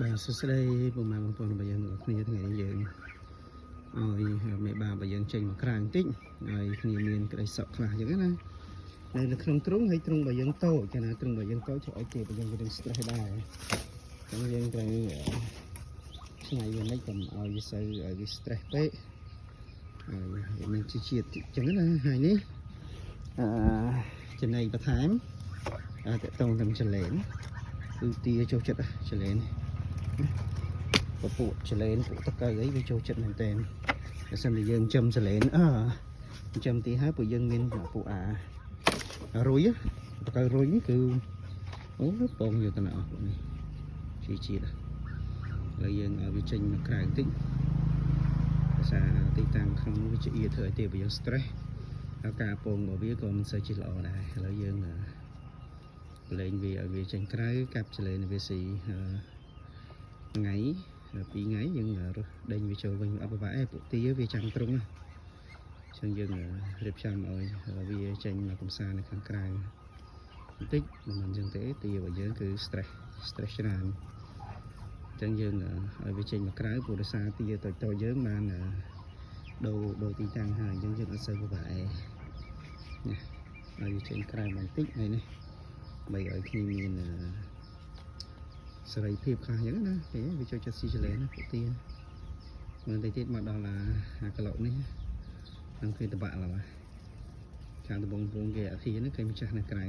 បាទសួស្តីពុកម៉ែបងប្អូនរបស់យើងទាំងអស់គ្នាថ្ងៃនេះយើងឲ្យមេបារបស់យើងចេញមកក្រៅបន្តិចឲ្យគ្នាមានក្តីសុខខ្លះអញ្ចឹងណានៅក្នុងទ្រុងហើយទ្រុងរបស់យើងតូចកាលណាទ្រុងរបស់យើងតូចធ្វើឲ្យគេរបស់យើងរឿង stress ដែរអញ្ចឹងយើងត្រូវឆ្នៃវាមិនកុំឲ្យវាសូវឲ្យវា stress ពេកហើយវាមានជាតិជាតិអញ្ចឹងណាហើយនេះអឺចំណីបន្ថែមអឺតកតងនឹងចលែនគឺទាចូលចិត្តចលែន ពពួកចលែនពួកតកៅអីវាចូលចិត្តមែនតើបើសិនជាយើងចំចលែនអឺចំទីហើយពួកយើងមានពួកអារុយតកៅរុយនេះគឺអូពងយកទៅណាអស់ពួកនេះជាជាតិឥឡូវយើងឲ្យវាចេញមកក្រៅបន្តិចភាសាទីតាំងក្នុងនោះវាជាធ្វើឲ្យទាបើយើង stress ហើយការពងរបស់វាក៏មិនសូវជាល្អដែរឥឡូវយើងប្រឡែងវាឲ្យវាចេញក្រៅកាប់ចលែនវាស៊ីថ្ងៃពីរថ្ងៃយើងរស់ដេញវាចូលវិញអត់ពិបាកទេពួកទាវាចាំត្រង់ណាអញ្ចឹងយើងរៀបចំឲ្យវាចេញមកកំសាន្តនៅខាងក្រៅបន្តិចមិនអញ្ចឹងទេទារបស់យើងគឺ stress stress ច្រើនអញ្ចឹងយើងឲ្យវាចេញមកក្រៅព្រោះដោយសារទាតូចៗយើងបានដូរដូរទីតាំងហើយអញ្ចឹងយើងអត់សូវពិបាកទេណាឲ្យវាចេញក្រៅបន្តិចហើយនេះបីឲ្យគ្នាមានសេរីភាពខ្លះអញ្ចឹងណាគេវាចូលចិត្តស៊ីចលែនណាពួកទាមើលតិចទៀតមកដល់អាក្លុកនេះនឹងគេតបាក់ឡើយខាងដបងពងគេអាធីហ្នឹងគេម្ចាស់នៅក្រៅ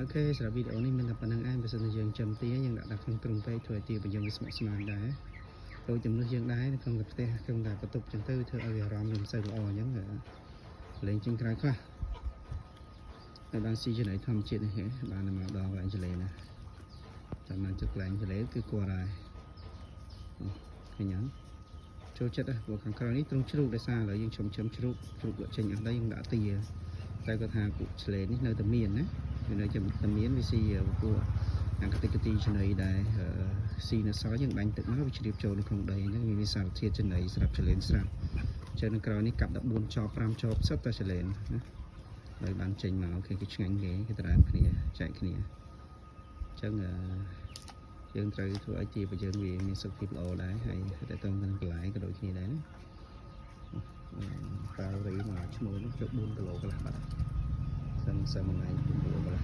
OK សម្រាប់វីដេអូនេះមានតែប៉ុណ្្នឹងឯងបើសិនជាយើងចំទាយើងដាក់ដាក់ក្នុងទ្រុងពេកធ្វើឲ្យទារបស់យើងវាស្មុគស្មាញដែរដូចជំនួសយើងដែរនៅក្នុងតែផ្ទះក្នុងតែបន្ទប់អញ្ចឹងទៅធ្វើឲ្យអារម្មណ៍វាមិនសូវល្អអញ្ចឹងលេងចេញក្រៅខ្លះហើយបានស៊ីចំណីធម្មជាតិនេះបានមកដល់កន្លែងចលេណាចាំបានជិតកន្លែងចលេគឺគាត់ហើយឃើញអត់ចូលចិត្តហ៎ព្រោះខាងក្រៅនេះទ្រុងជ្រូកដោយសារឥឡូវយើងឈុំឈឹមជ្រូកជ្រូកលក់ចេញអស់ហើយយើងដាក់ទាតែគាត់ថាពួកឆ្លេនេះនៅតែមានណាវានៅតែមានវាស៊ីពួកអាកតិកទីចំណីដែរស៊ីនៅសល់យើងបាញ់ទឹកមកវាជ្រាបចូលនៅក្នុងដីអញ្ចឹងវាមានសារធាតុចំណីស្រាប់ឆ្លេនស្រាប់ចឹងនៅក្រោយនេះកាប់14ចប5ចបសិតតែឆ្លេនណាហើយបានចេញមកគេគេឆ្ងាញ់គេគេត្រើមគ្នាចែកគ្នាអញ្ចឹងយើងត្រូវធ្វើឲ្យទារបស់យើងវាមានសុខភាពល្អដែរហើយតែតងនឹងបន្លែក៏ដូចគ្នាដែរណាប៉ាវរីមកឈ្មោះនោះចូល4គីឡូកន្លះបាត់សឹងសឹងមួយថ្ងៃ9កន្លះ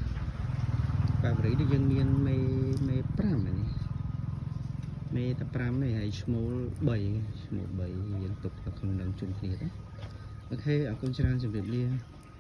ប៉ាវរីនេះយើងមានមេមេ5នេះមេតែ5នេះហើយឈ្មោល3ឈ្មោល3យើងទុកនៅក្នុងនឹងជុំគ្នាទៅOK អរគុណច្រើនជម្រាបលា។